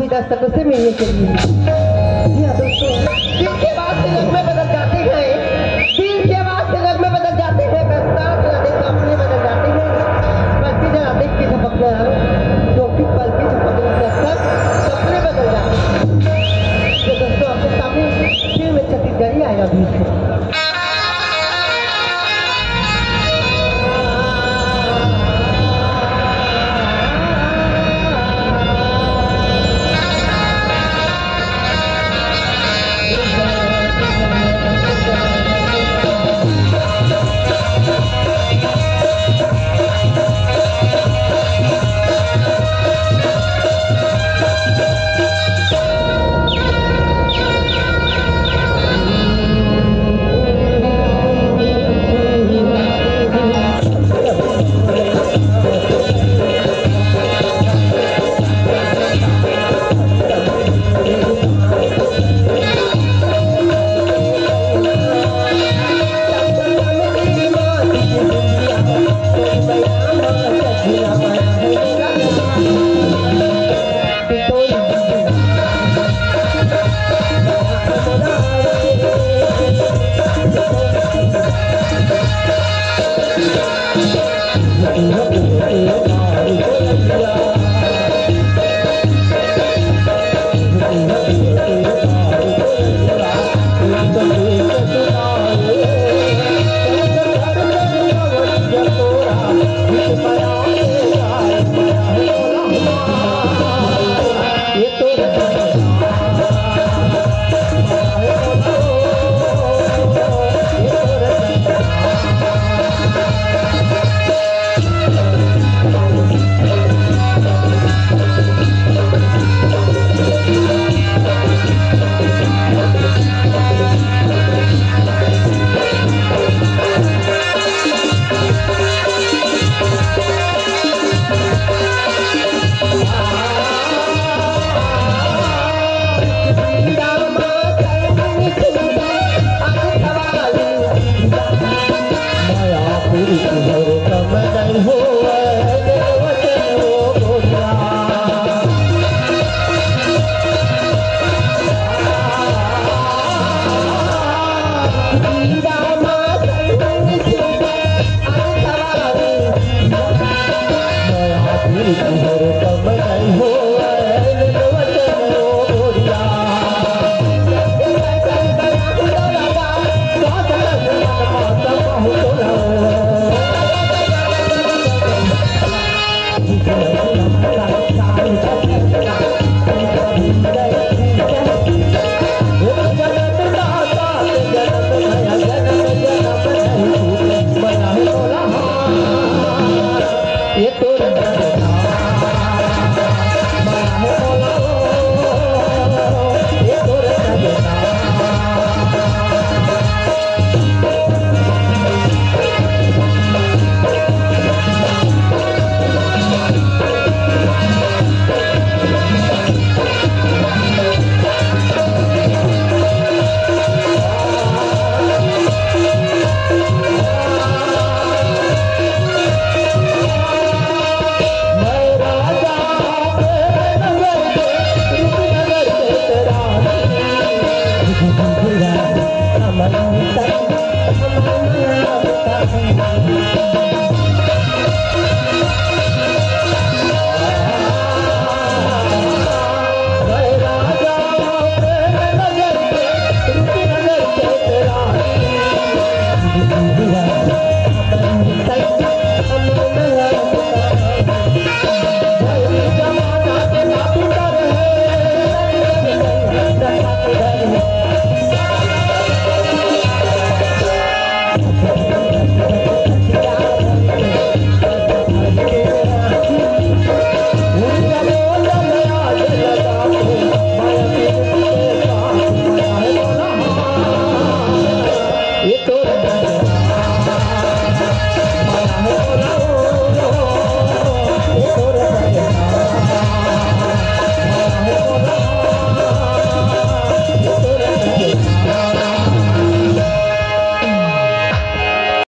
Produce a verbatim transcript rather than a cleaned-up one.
दस्तकों से मिलने के लिए। जी हाँ दोस्तों, दिल के आवाज से नगमे बदल जाते हैं, दिल के आवाज से नगमे बदल जाते हैं, बरसात वाले सपने बदल जाते हैं, बरसी जरा देख के झपकना, क्योंकि पल की झपकने के अक्सर सपने बदल जाते हैं। तो दोस्तों, आपके सामने फिल्म छत्तीसगढ़ी आया भी है।